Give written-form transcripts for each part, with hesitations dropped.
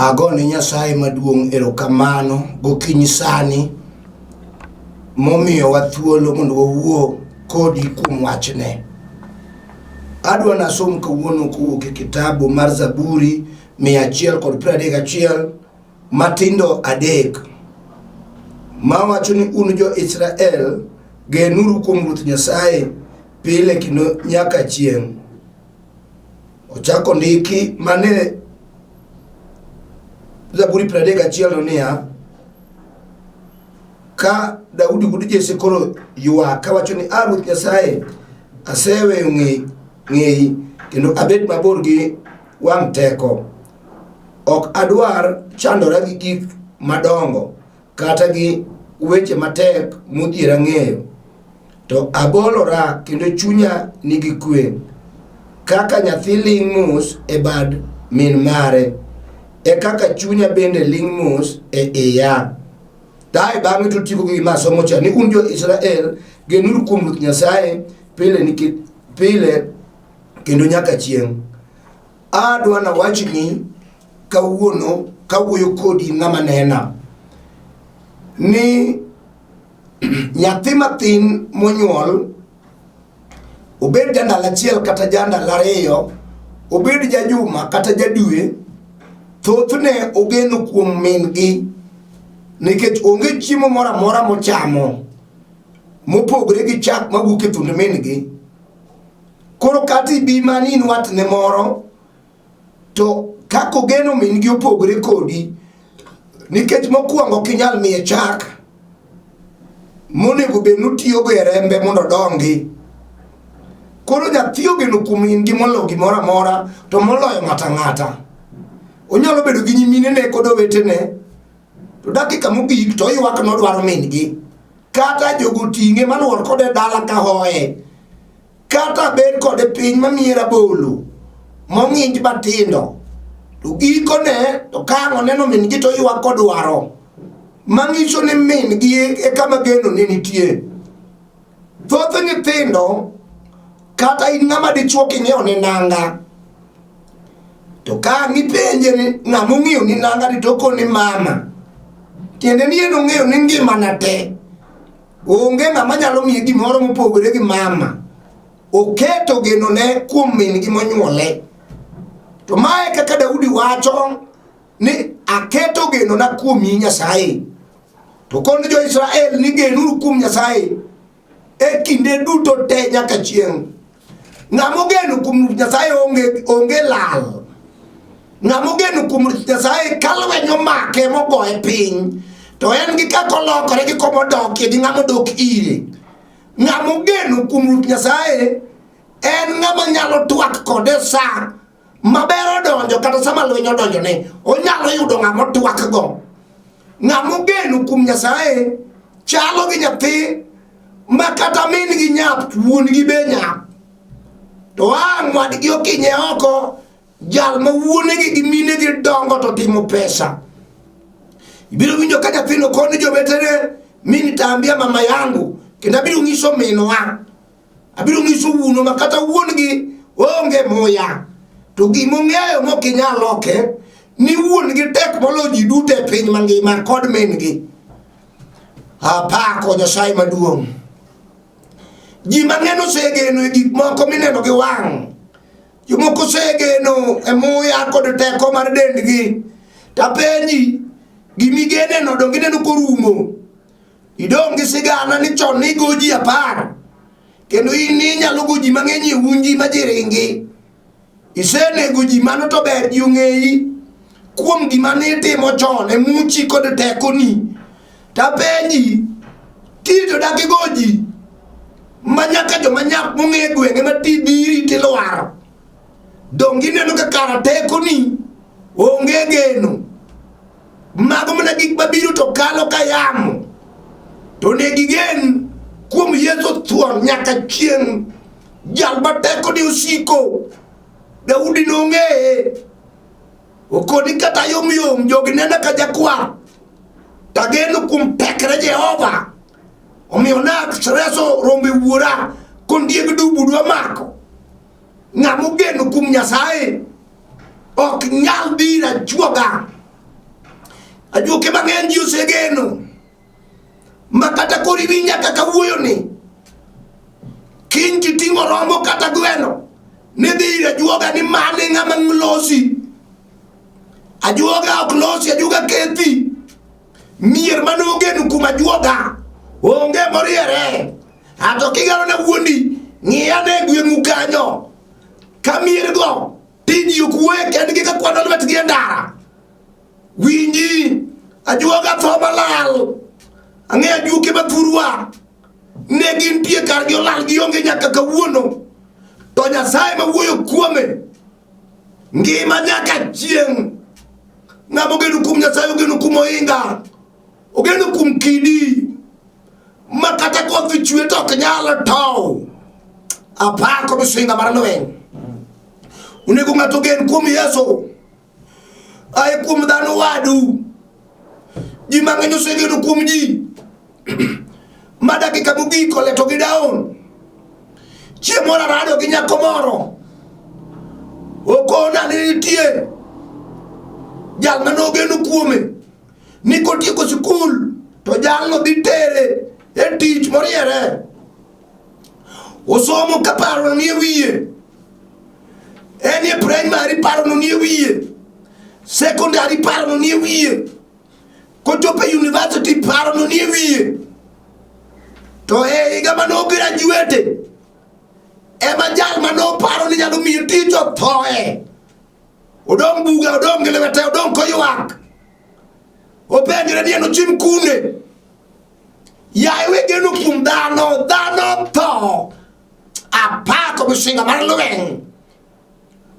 Agone Nyasaye maduong' erokamano gokinyi sani momiyowa thuolo mondo wawuo kodi kuom wachne. Adwa nasom kawuono kowuok e kitabu mar Zaburi 131 matindo adek mawacho ni un jo-Israel genuru kuom Ruoth Nyasaye pile kendo nyaka chieng'. Ochako ndiki mane Zaburi 31 no niya, ka Daudi wuod Jesse koro ywak kawacho ni, a Ruoth Nyasaye, aseweyo ng'eyi kendo abet mabor gi wang' teko. Ok adwar chandora gi gik madongo kata gi weche matek modhiera ng'eyo. To abolora kendo chunya nigi kwe. Kaka nyathi ling' mos e bad min mare, e kaka chunya bende ling' mos e iya. Kae bang'e to tieko gi gima asomo cha ni un jo-Israel genuru kuom Ruoth Nyasaye pile nikech pile kendo nyaka chieng'. Adwa nawachni kawuono kawuoyo kodi ng'ama nena ni nyathi mathin monyuol obed ja ndalo achiel kata ja ndalo ariyo obed ja juma kata ja dwe thothne ogeno kuom min gi nikech onge chiemo moro amora mochamo mopogore gi chak mawuok e thund min gi koro kata ibi mani in watne moro to kaka ogeno min gi opogore kodi nikech mokwongo ok inyal miye chak monego bed ni otiyogo e rembe mondo odongi. Koro nyathi ogeno kuom min gi moloyo gimoro amora to moloyo ng'ato ang'ata. Onyalo bedo gi nyiminene kod owetene to dakika mogik to oywak nodwaro min gi. Kata jogo ting'e maluor kode dala ka hoye. Kata bed kode piny mamiye rabolo mong'inj matindo to gikone to ka ang' oneno min gi to oywak kodwaro. Manyiso ni min gi e kama geno ne nitie. Thoth nyithindo kata in ng'ama dichuo king'iewo ne nanga to ka ang' ipenje ni ng'ama ong'iewo ni nanga ni to okoni mama tiende ni en ong'eyo ni ngimana te onge ng'ama nyalo miye gimoro mopogore gi mama oketo genone kuom min gi monyuole to mae kaka Daudi wacho ni aketo genona kuomi Nyasaye. To koni jo-Israel ni genuru kuom Nyasaye e kinde duto te nyaka chieng'. Ng'ama ogeno kuom Nyasaye onge, onge lal. Ng'ama ogeno kuom Nyasaye ka lweny omake mogoye piny to en gi kaka olokore gi koma odokie gi ng'ama odok ire. Ng'ama ogeno kuom Ruoth Nyasaye en ng'ama nyalo twak kode sa maber odonjo kata sama lweny odonjone onyalo yudo ng'ama otwakgo. Ng'ama ogeno kuom Nyasaye chalo gi nyathi ma kata min gi nyap wuon gi be nyap. To ang' wadgi okinye oko jal ma wuonegi gi minegi dongo to timo pesa. Ibiro winjo ka nyathino koni jowetene min tambia mama yangu kendo abiro nyiso minwa abiro nyiso wuonwa ma kata wuon-gi onge muya to gima ong'eyo mok inyal loke ni wuon-gi tek moloyo ji duto e piny mangima kod min-gi. Apako Nyasaye maduong'. Ji mang'eny osegeno e gik moko mineno gi wang'. Jomoko osegeno e muya kod teko mar dendgi. Tapenji, gimigeneno donge ineno korumo? Idong' gi sigana ni chon nigo ji apar kendo in inyalo go ji mang'eny e unji ma ji ringi. Isenego ji mano to ber ji ong'eyi kuom gima nitimo chon e muchi kod tekoni. Tapenji, tinde to dak igo ji ma nyaka joma nyap mong'e gwenge ma ti biri tilwar. Donge ineno ka kara tekoni onge geno. Mago mana gik mabiro to kalo ka yamo. To ne gigen kuom Yesu thuon nyaka chieng'. Jal ma tekone osiko. Daudi nong'eye. Okoni kata yom yom jogi nena ka jakwath. Tageno kuom tekre Jehova. Omiyo nareso rombe wuora kondieg dubu dwa mako. Ng'ama ogeno kuom Nyasaye ok nyal dhir ajuoga. Ajuoke mang'eny ji osegeno ma kata koro iwinja kaka wuoyoni kiny kiting'o rombo kata gweno nidhi ir ajuoga ni mane ng'ama losi. Ajuoga ok losi, ajuoga kethi. Mier mane ogeno kuom ajuoga onge moriere. Ato kigalo na wuondi, ng'i ane gweng'u kanyo. Ka miergo tiji ok wuoye kendgi ka kwano lwetgi e ndara. Winji, ajuoga tho malal. Ang'eyo ajuoke mathurwa. Ne gintie kargi olal gionge nyaka kawuono. To Nyasaye mawuoyo kuome ngima nyaka chieng'. Ng'ama ogeno kuom Nyasaye ogeno kuom ohinga. Ogeno kuom kidi ma kata koth chwe to ok nyal tow. Apako misinga mar lweny. Onego ng'ato ogen kuom Yesu. Aye kuom dhano wadu. Ji mang'eny osegeno kuom ji. Ma dakika mogik oleto gi down. Chieng' moro arado gi nyako moro. Okona ni nitie jal mane ogeno kuome ni kotieko sikul to jalno dhi tere e tich moriere. Osomo ka parono nie wiye. En e primary parono nie wiye. Secondary parono nie wiye. Kochopo e university parono nie wiye. To e higa mane ograduate ema jal mane oparo ni nyalo miye tich othoe. Odong' buga, odong' gi lwete, odong' koywak. Openjre ni en ochim kune. Yaye we geno kuom dhano, dhano tho. Apako misinga mar lweny.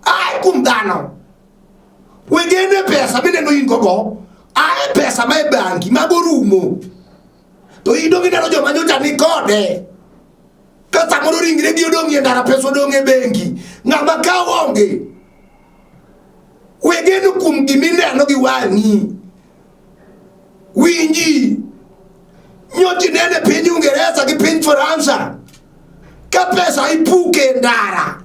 Ae kuom dhano. We geno e pesa mineno in gogo. Ae pesa ma e banki, mago rumo. To in dong' ineno joma nyocha ni kode. Ka samoro ringre gi odong' e ndara, pesa odong' e bengi. Ng'ama kawo onge. We geno kuom gimineno gi wang'i. Winji, nyocha inene piny Uingereza gi piny Faransa ka pesa ipuke e ndara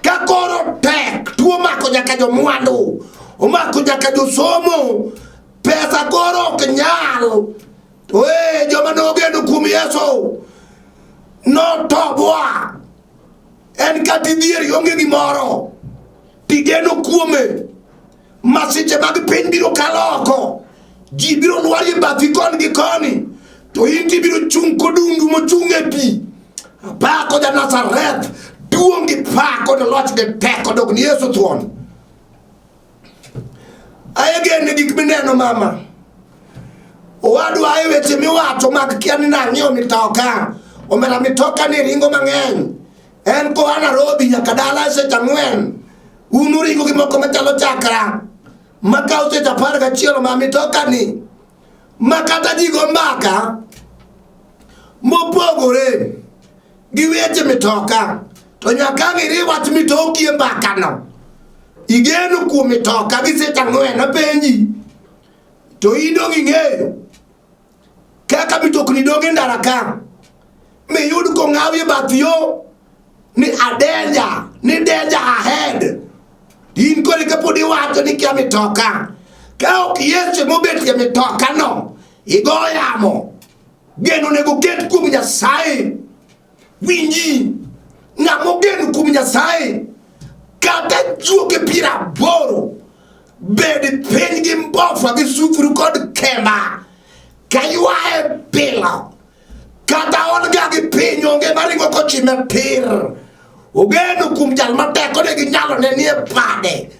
ka koro tek, tuo omako nyaka jomwandu, omako nyaka josomo, pesa koro ok nyal. To ee, joma nogeno kuom Yesu notobwa. En kata idhier ionge gimoro, tigeno kuome. Masiche mag piny biro kalo oko, ji biro lwar e bathi koni gi koni, to in to ibiro chung' kodundu mochung' e pi. Apako ja Nazareth, duong' gi pak kod loch gi teko dog ni Yesu thuon. Aye gene gik mineno mama. Owadwa aye weche miwacho mag kia ni nang'iewo mitoka. Omera mitoka ni ringo mang'eny. En koa Nairobi nyaka dala e seche ang'wen. Un uringo gi moko machalo chakra makawo seche 11 ma mitoka ni ma kata ji go mbaka mopogore gi weche mitoka to nyaka ang' iriw wach mitoki e mbakano. Igeno kuom mitoka gi seche 4 apenji to in dong' ing'eyo kaka mitokni dong' e ndara ka miyud kong'awi e bath yo ni a danger, ni danger ahead. In kore kapod iwacho ni kia mitoka, ka ok Yesu mobet e mitoka no, igo yamo. Geno onego ket kuom Nyasaye. Winji, ng'ama ogeno kuom Nyasaye, kata juoke 80 bed piny gi mbofa gi sufuru kod kema, ka ywaye bilo. Kata on ga gi piny onge maringo kochime tir. Ogeno kuom jal ma tekone gi nyalone nie bade.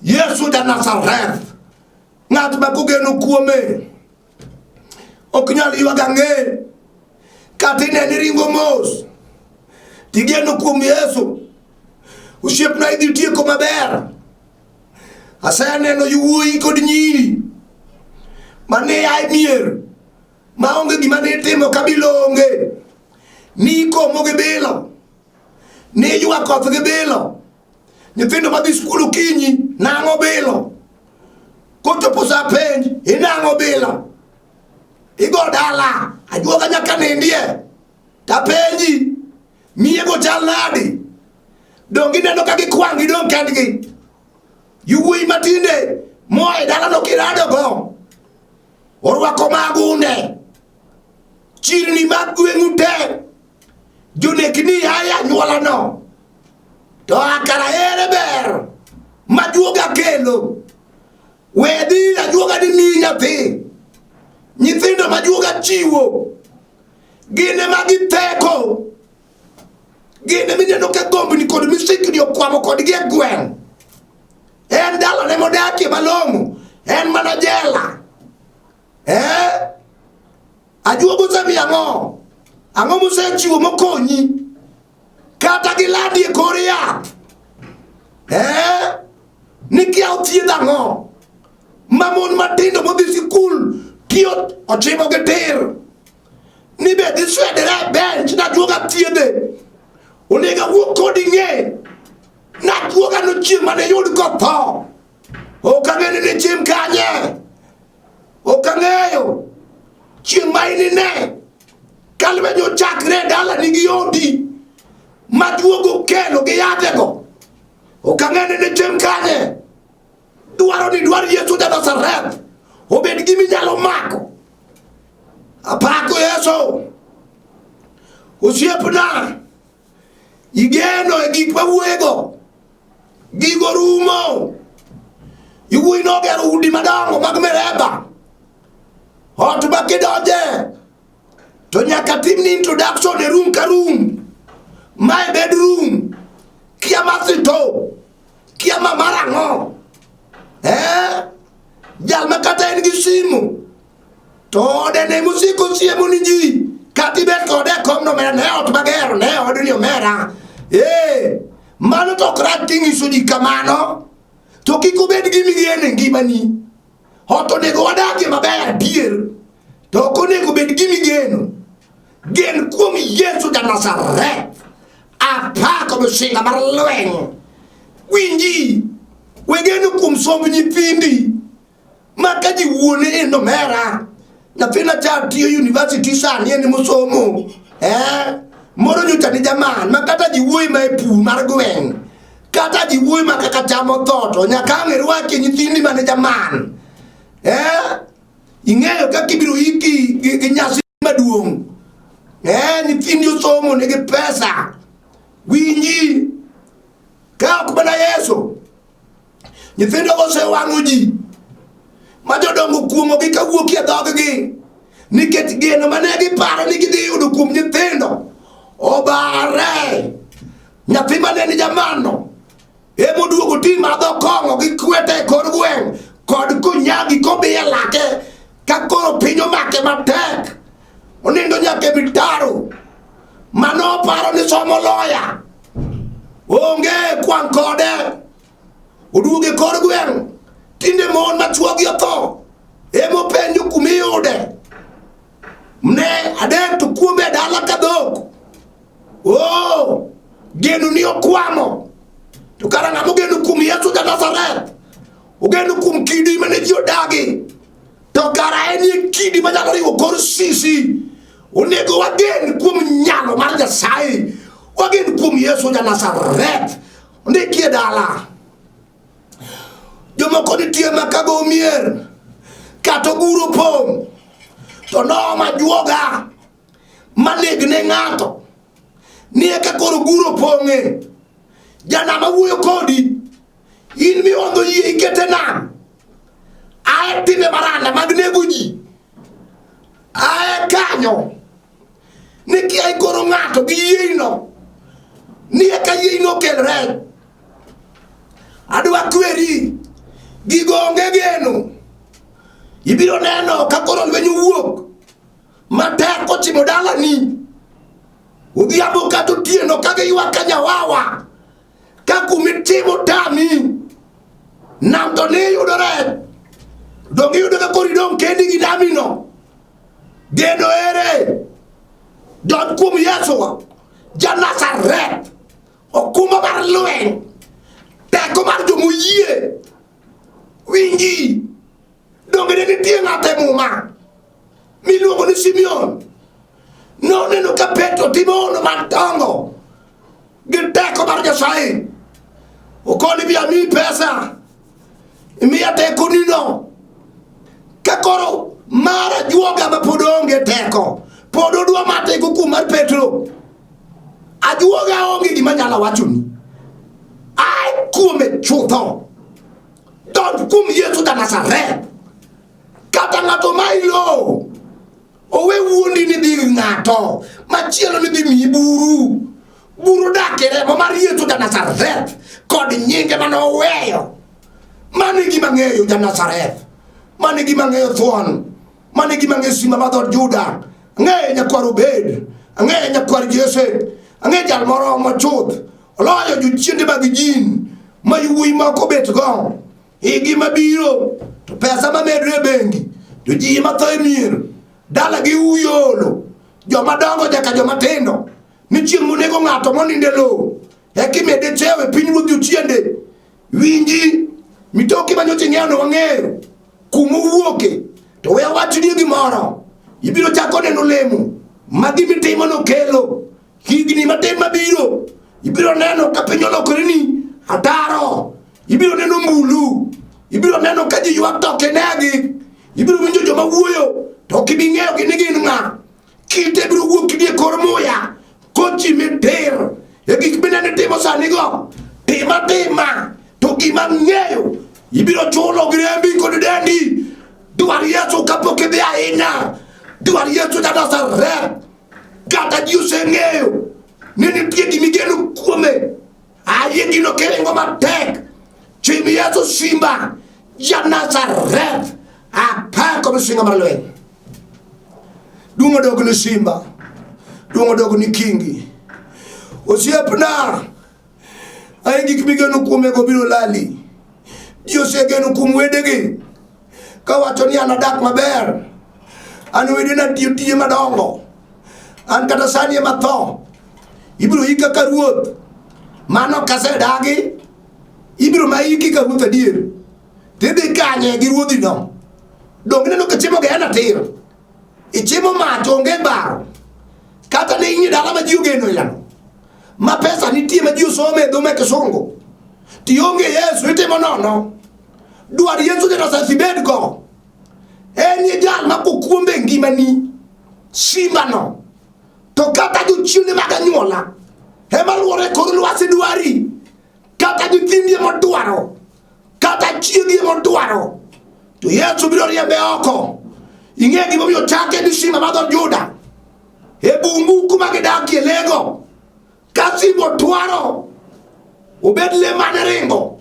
Yesu ja Nazareth. Ng'at ma kogeno kuome ok nyal ywak ang'e. Kata inene ringo mos. Tigeno kuom Yesu. Osiepna idhi tieko maber. Aseneno yowuoyi kod nyiri mane a e mier maonge gima ne itimo ka bilo onge. Nikomo gi bilo, niywa koth gi bilo, nyithindo madhi skul okinyi nang'o bilo, kochopo sa penj inang'o bilo, igo dala ajuoga nyaka nindie. Tapenji, miego chal nadi? Dong' gineno ka gikwang' gidong' kendgi. Yowuoyi matinde moa e dalano kiradogo Orwako magunde. Chirni mag gweng'u te. Jonekni aye anyuolano. To akara ere ber ma juoga kelo. We dhi ajuoga ni miyi nyathi. Nyithindo ma juoga chiwo. Gin ema githeko. Gin ema ineno ka gombni kod misikni okwamo kodgi e gweng'. En dalane modakie malong'o. En mana jela. Eh? Ajuoga osemiyo ang'o? Ang'o mosechiwo mokonyi? Kata gilandi e kor yath. Eh? Nikia othiedh ang'o? Ma mon matindo modhi sikul tiyo ochimo gi tir. Ni be giswedere e bench najuoga thiedhe. Onego awuo kodi ng'e. Najuoga nochieng' mane yud kotho. Ok ang'e ni nichim kanye. Ok ang'eyo. Chieng' ma inine ka lweny ochakre e dalani gi odi ma juogo kelo gi yadhego. Ok ang'e ni nitim kanye. Dwaro ni dwar Yesu ja Nazareth obed gima inyalo mako. Apako Yesu. Osiepna, igeno e gik mawuoyego. Gigo rumo. Iwuoyi nogero udi madongo mag mereba. Ot ma kidonje to nyaka timni introduction e room ka room. Mae bedroom. Kia masito. Kia ma mar ang'o? Eh? Jal ma kata en gi simu to ode ne mosiko siemo ni ji kata ibet kode e komno omera ne ot magero ne odni omera. Eh, mano to ok rach kinyiso ji kamano to kik obed gima igeno e ngimani. Ot onego wadagie maber adier to ok onego bed gima igeno. Gen kuom Yesu ja Nazareth. Apako misinga mar lweny. Winji, we geno kuom somb nyithindi. Ma ka ji wuone en omera. Nyathina cha tiyo university sani en mosomo. Eh? Moro nyocha ni jaman ma kata ji wuoyi ma e pur mar gweng'. Kata ji wuoyi ma kaka cham otho to nyaka ang' irwakie nyithindi mane jaman. Eh? Ing'eyo kaka ibiro iki gi nyasi maduong'. Eh, nyithindi osomo nigi pesa. Winji, ka ok mana Yesu, nyithindo osewang'o ji ma jodongo kuong'ogi kawuok e dhoggi nikech geno mane giparo ni gidhi yudo kuom nyithindo obare. Nyathi mane ni jamano emoduogo ti madho kong'o gi kwete e kor gweng' kod konyagi kobi e lake ka koro piny omake matek onindo nyaka e mitaro mano oparo ni somo loya onge kwang' kode oduogo e kor gweng' tinde mon ma chuogi otho emopenjo kuma iyude ne adek to kuombe e dala ka dhok. Oh, geno ni okwamo. To kara ng'ama ogeno kuom Yesu ja Nazareth, ogeno kuom kidi mane ji odagi, to kara en e kidi manyalo riwo kor sisi. Onego wagen kuom nyalo mar Nyasaye, wagen kuom Yesu ja Nazareth. Ondikie dala. Jomoko nitie ma kago mier kata oguro pong' to nooma juoga maneg ne ng'ato ni eka koro guro pong'e. Janam awuoyo kodi, in miwandho yie ikete nam, ae timbe maranda mag nego ji, ae kanyo ni kia ikoro ng'ato gi yieino ni eka yieino okel rech. Adwa kweri, gigo onge geno. Ibiro neno ka koro lweny owuok matek kochimo dalani odhiambo kata otieno ka giywak ka nyawawa ka kumitimo tami nam to ni yudo rech donge iyudo ka koro idong' kendi gi namino geno ere donj kuom Yesu ja Nazareth okumba mar lweny teko mar jomoyie winji Donge ne nitie ng'ato e Muma miluongo ni Simeon? Noneno ka Petro timo hono madongo gi teko mar Nyasaye. Okoni bi amiyi pesa, imiya tekonino. Ka koro Mar ajuoga ma pod onge teko, pod odwa mateko kuom mar Petro. Ajuoga onge gima nyalo wachoni. Ai kuome chutho. Donj kuom Yesu ja Nazareth. Kata ng'ato ma ilo owe wuondi ni dhi ng'ato machielo ni dhi miyi buru. Buru dak e remo mar Yesu ja Nazareth kod nyinge mane oweyo. Mano e gima ang'eyo ja Nazareth. Mano e gima ang'eyo thuon. Mano e gima ang'eyo simba mar dhood Juda. Ang'eyo nyakwar Obed. Ang'eyo nyakwar Jesse. Ang'eyo jal moromo chuth. Oloyo jochiende mag jin ma yawuoyi moko bet go. Higi mabiro to pesa mamedre e bengi to ji matho e mier dala gi uyolo joma dongo nyaka joma tindo ni chieng' monego ng'ato monindo e lowo eka imede chewo e piny ruodh jochiende winji mitoki ma nyocha ing'eyono wang'eyo kuma owuoke to we awachnie gimoro ibiro chako neno lemo ma gimitimono kelo higni matin mabiro ibiro neno ka piny olokore ni ataro ibiro neno mbulu ibiro neno ka ji ywak to ok inegi ibiro winjo joma wuoyo to ok ibi ng'eyogi ni gin ng'a Kite biro wuok gi e kor muya kochimi tir e gik mineno itimo sanigo. Tim atima to gima ng'eyo ibiro chulo gi rembi kod dendi. Dwar Yesu kapok idhi ahinya. Dwar Yesu ja Nazareth. Kata ji oseng'eyo ni nitie gima igeno kuome. Ayie gino kiringo matek. Chim Yesu simba ja Nazareth. Apako misinga mar lweny. Duong' odog ni simba. Duong' odog ni kingi. Osiepna, aye gik migeno kuomego biro lali. Ji osegeno kuom wedegi kawacho ni an adak maber. An wedena tiyo tije madongo. An kata sani ema tho. Ibiro ika ka ruoth. Mano kasedagi, ibiro ma iki ka ruoth adier. Tidhi kanye gi ruodhino? Donge ineno ka chiemo gena tir? Ichiemo mach onge baro. Kata ne in e dala ma ji ogeno yano. Ma pesa nitie ma ji osome e dho me kisungu. Tionge Yesu itimo nono. Dwar Yesu ja Nazareth ibed go. En e jal ma kokuombe e ngimani. Simbano. To kata jochiende mag anyuola ema luore e kor lwasi dwari. Kata nyithindi ema dwaro. Kata chiegi ema dwaro. To Yesu biro riembe oko. Ing'e gimomiyo chake ni simba mar dhood Juda. E bungu kuma gidakie lego. Ka simba otwaro, obed le mane ringo,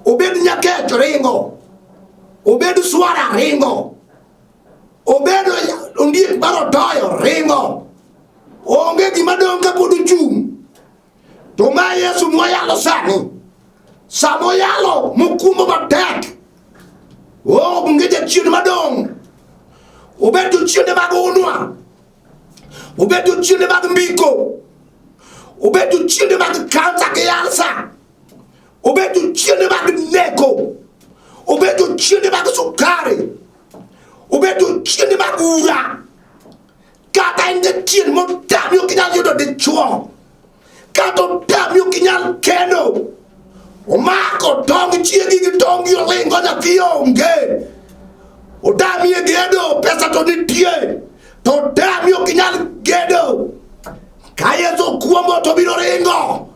obed nyakech ringo, obed swara ringo, obed ondiek mar otoyo ringo. Onge gima dong' kapod ochung'. To ma Yesu mwayalo sani, sama oyalo mokumbo matek, onge jachien madong', obed jochiende mag unwa, obed jochiende mag mbiko, obed jochiende mag kansa gi alsa, obed jochiende mag neko, obed jochiende mag sukari, obed jochiende mag ura, kata en jachien motami ok inyal yudo dichwo kata otami ok inyal kendo omako tong chiegi gi tongi olingo nyathi onge otami e gedo pesa to nitie to otami ok inyal gedo ka Yesu okuombo to biro ringo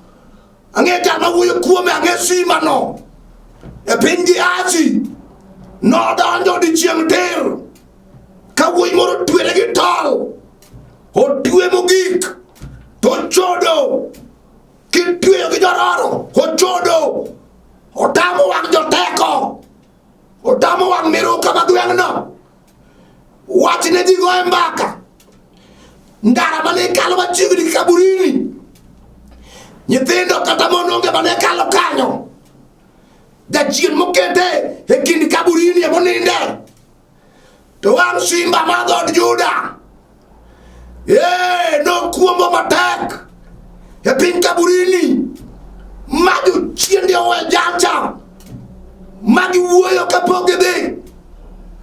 ang'e jal mawuoyo kuome ang'e simano e piny Gehazi nodonjo odiechieng' tir ka wuoyi moro otwere gi tol otwe mogik to ochodo kitweyo gi jororo ochodo otamo wang' joteko otamo wang' miruka ma gweng'no wach ne ji goye mbaka ndara mane kalo machiegni gi kaburini nyithindo kata mon onge mane kalo kanyo jachien mokete e kind kaburini emoninde to wang' simba mar dhood Juda ee nokuombo matek e piny kaburini ma jochiende owe jalcha ma giwuoyo kapok gidhi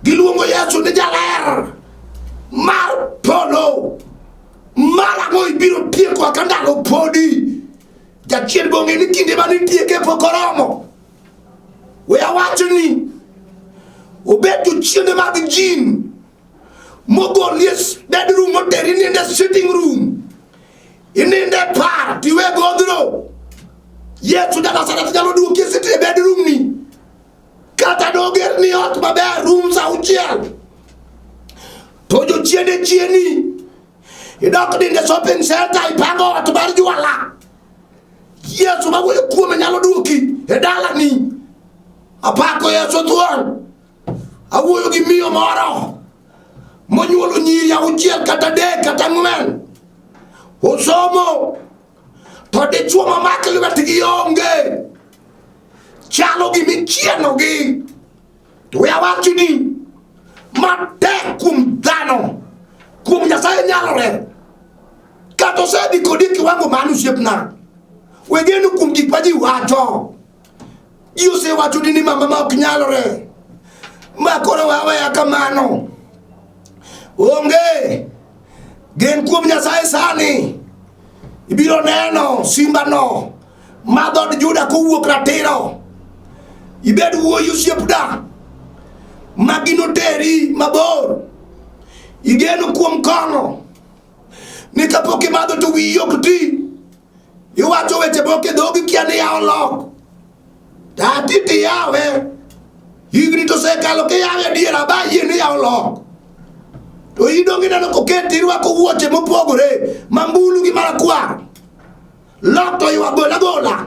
giluongo Yesu ni jaler mar polo mar ang'o ibiro tieko ka ndalo podi jachien bong'e ni kinde ma nitieke pok oromo we awach ni obed jochiende mag jin. Mogoli e bedroom moteri ninde sitting room. Ininde par tiwe godhro. Yesu ja Nazareth nyalo duoki e sitting e bedroom ni. Kata doger ni ot maber rooms auchiel. To jochiende chieni. Idok ninde shopping center ipango ot mar jwala. Yesu mawuoyo kuome nyalo duoki e dalani. Apako Yesu thuon. Awuoyo gi miyo moro monyuolo nyiri auchiel kata adek kata ang'wen. Osomo to dichuo mamak lwetgi onge. Chalo gimichienogi. To we awachni ni matek kuom dhano, kuom Nyasaye nyalore. Kata osedhi kodi e kiwango mano osiepna, we geno kuom gik ma ji wacho. Ji osewacho ni mama ma ok nyalore. Ma koro waweya kamano. Onge. Gen kuom Nyasaye sani. Ibiro neno simbano ma dhood Juda kowuok ratiro. Ibed wuoyi osiepna ma gino teri mabor. Igeno kuom kong'o ni kapok imadho to wiyi ok ti. Iwacho weche moko e dhogi kia ni yawo lok. Tati tiyawe. Higni to osekalo kiyawe adiera ba yie ni yawo lok. To in donge ineno koketi irwako wuoche mopogore ma mbulu gi marakwar. Lok to ywa gola gola.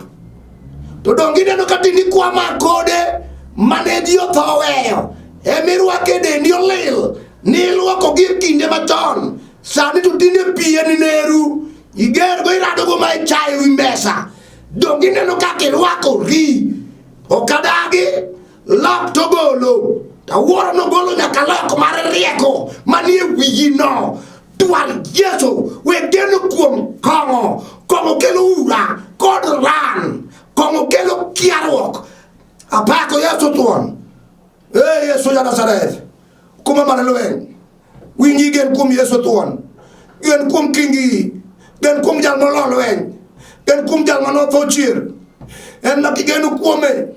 To donge ineno ka tinde ikwama kode mane ji otho weyo. Emirwako e dendi olil nilwoko gi e kinde machon. Sani to tinde pi en neru. Igergo iradogo ma ichayo wi mesa. Donge ineno kaka irwakori? Ok adagi lok to golo. Awuoro nogolo nyaka lok mar rieko manie wiyi no. Dwar Yesu we geno kuom kong'o. Kong'o kelo ura kod ran. Kong'o kelo kiaruok. Apako Yesu thuon. Ee Yesu ja Nazareth. Kuma mar lweny. Winji gen kuom Yesu thuon. Gen kuom kingi. Gen kuom jal molo lweny. Gen kuom jal manotho chier. En ma kigeno kuome.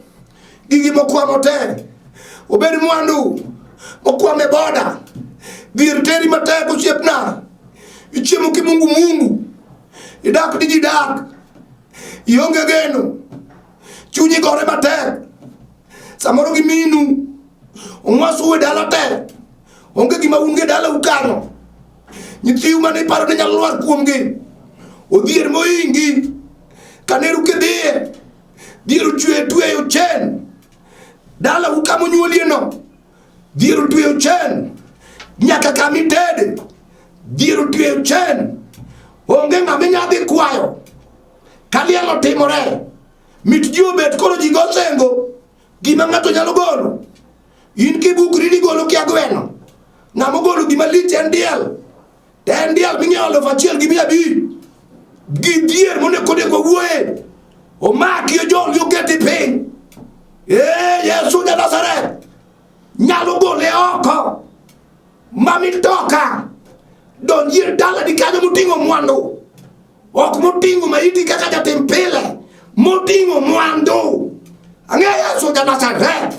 Gigi mokwamo te. Obed mwandu. Mokwamo e boda. Dhier teri matek osiepna. Ichiemo kimungu mungu. Idak di ji dak. Ionge geno. Chunyi gore matek. Samoro gi minu. Ong'wasu e dala te. Onge gima un go e dalau kanyo. Nyithiu mane iparo ni nyalo lwar kuomgi. Odhier mohingi. Kaneru kidhiye. Dhier ochwe tweyo chen. Dalau kama onyuolie no. Dhier otweyo chen. Nyaka kama itede. Dhier otweyo chen. Onge ng'ama inyalo dhi kwayo. Kaliel otimore. Mit ji obet koro ji go sengo. Gima ng'ato nyalo golo. In kibukri ni golo kia gweno. Ng'ama ogolo gima lich en diel. To en diel ming'iewo 1500. Gi dhier monego kode wawuoye. Omaki ojoli oketi piny. Ee Yesu ja Nazareth nyalo gole oko ma mitoka donjie dalani kanyo moting'o mwandu. Ok moting'o maiti kaka jatim pile, moting'o mwandu. Ang'eyo Yesu ja Nazareth.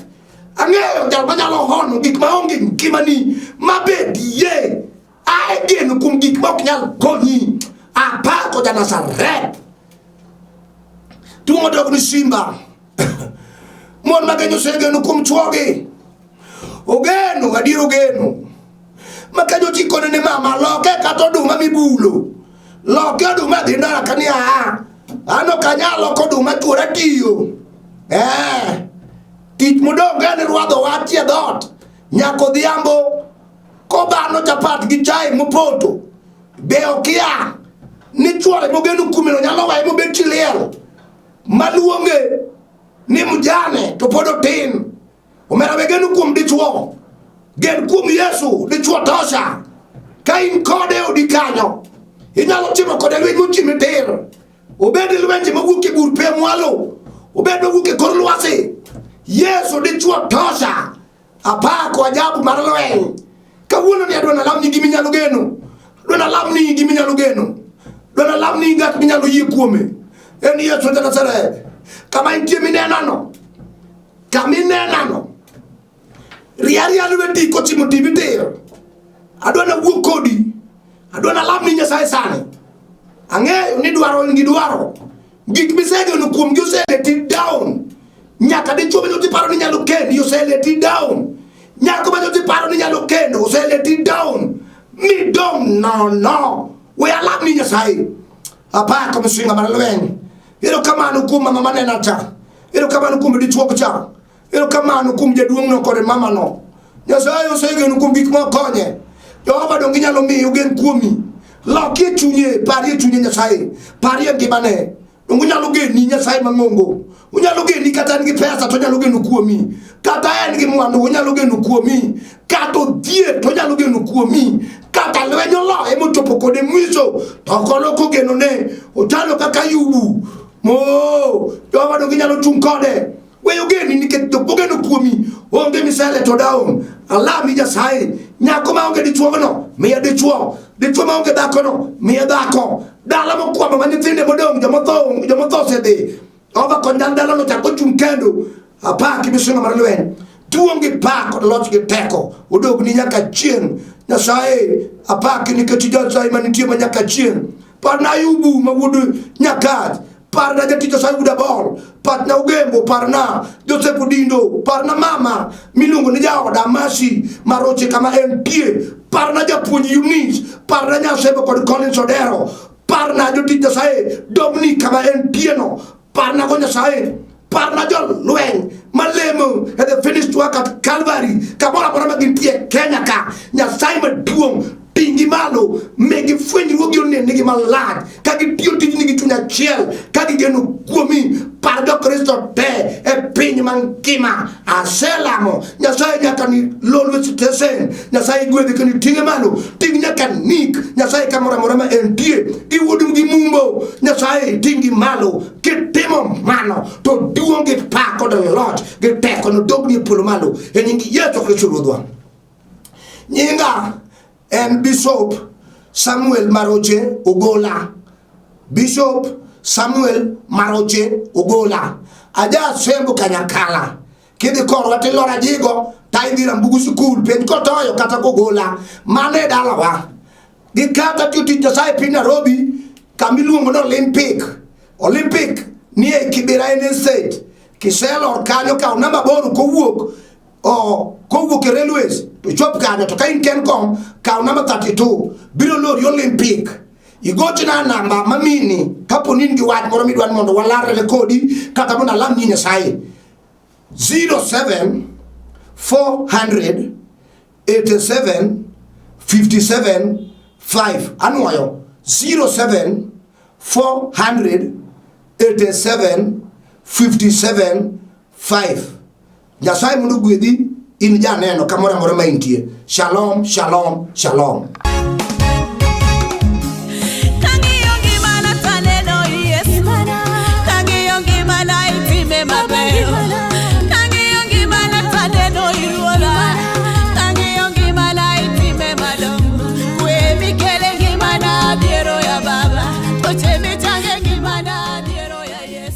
Ang'eyo jal manyalo hono gik maonge ngimani mabedie. Ae geno kuom gik ma ok nyal konyi. Apako ja Nazareth. Tuo dog ni simba. Mon mang'eny osegeno kuom chwogi. Ogeno, adier ogeno. Ma ka jochikone ni mama loke kata oduma mibulo. Loke oduma dhi ndara ka ni aa. An ok anyal loko oduma tuora tiyo. Eh. Tich modong' en rwadho wach e dhoot. Nyaka odhiambo kobano chapat gi chai mopoto. Be okia ni chwore mogeno kuomeno nyalo weye mobed chi liel maluonge ni mjane to pod otin. Omera we geno kuom dichwo. Gen kuom Yesu, dichwo tosha. Ka in kode e odi kanyo, inyalo timo kode lweny mochimi tir. Obed lwenje mawuok e bur pe mwalo, obed mawuok e kor lwasi. Yesu dichwo tosha. Apako ajabu mar lweny. Kawuono ni adwa nalamni gima inyalo geno. Adwa nalamni gima inyalo geno. Adwa nalamni ng'at minyalo yie kuome. En Yesu ja Nazareth. Kama intie minenano. Kama inenano. Ria ria lweti kochimo tibi tir. Adwa nawuo kodi. Adwa nalamni Nyasaye sani. Ang'eyo ni dwaro in gi dwaro. Gik misegeno kuomgi oseleti down. Nyaka dichuo ma nyocha iparo ni nyalo kendi oseleti down. Nyako ma nyocha iparo ni nyalo kendo oseleti down. Midong' nono. We alamni Nyasaye. Apako misinga mar lweny. Erokamano kuom mama manena cha. Erokamano kuom dichuo cha. Erokamano kuom jaduong'no kod mamano. Nyasaye osegeno kuom gik ma okonye. Jehova donge inyalo miyo ogen kuomi. Lokie chunye, parie chunye Nyasaye, parie ngimane. Donge onyalo geni Nyasaye mang'ongo. Onyalo geni kata en gi pesa to onyalo geno kuomi. Kata en gi mwandu onyalo geno kuomi. Kata odhier to onyalo geno kuomi. Kata lweny oloye mochopo kode mwiso to ok oloko genone. Ochalo kaka Ayubu. Mo, Jehova donge inyalo chung' kode. Weyo geni nikech jok mogeno kuomi onge misele to down. Alami Nyasaye, nyako ma onge dichuogno, miye dichuo. Dichuo ma onge dhakono, miye dhako. Dala mokwamo ma nyithinde modong' jomotho jomotho osedhi. Jehova kony dal dalano chak ochung' kendo. Apaki misunga mar lweny. Duong' gi pak kod loch gi teko odogni nyaka chieng'. Nyasaye apaki nikech Nyasaye manitie ma nyaka chieng'. Parna Ayubu ma wuod Nyakach parna jatich Nyasaye wuod Abol, parna Ogembo, parna Joseph Odindo, parna mama miluongo ni jaoda Mercy Maroche kama entie, parna japuonj Eunice, parna Nyasebo kod Collins Odero, parna jotich Nyasaye Dominic kama entie no, parna go Nyasaye parna jolweny malemo e the finished work at Calvary kamoro amora ma gintie Kenya ka Nyasaye maduong' ting'gi malo mi gifwenyruogi onennigi malach ka gitiyo tijni gi chuny achiel ka gigeno kuomi par jokristo te e piny mangima aselamo nyasaye nyaka ni lolwe sitesen nyasaye gwedhe kendo iting'e malo ting' nyaka nik nyasaye kamoro amora ma entie gi wuod gi mumbo nyasaye ting'gi malo kitimo mano to duong' gi pak kod loch gi teko nodogni e polo malo e nying Yesu Kristo Ruodhwa. Nyinga en Bishop Samuel Maroche Ogola. Bishop Samuel Maroche Ogola. Aja sembo Kanyakala. Kidhi korwa tilora jigo ta idhi Rambugu sikul penj kotoyo kata kogola. Mano e dalawa. Gi kata tiyo tich Nyasaye piny Nairobi kama iluongo ni Olympic. Olympic ni e Kibera en estate. Kiselor kanyo kaw namba aboro kowuok o kowuok e railways to chop kanyo to ka in Kencom kaw namba 32 biro lori Olympic. Igochna namba mamini kapo ni in gi wach moro midwa ni mondo walarre kodi kata mondo alamni Nyasaye. 07 400 87 57 5 anwoyo 07 400 87 57 5 Nyasaye mondo ogwedhi in janeno kamoro amora ma intie. Shalom, shalom, shalom. Kang'iyo ngimana taneno Yesu. Kang'iyo ngimana itime maber.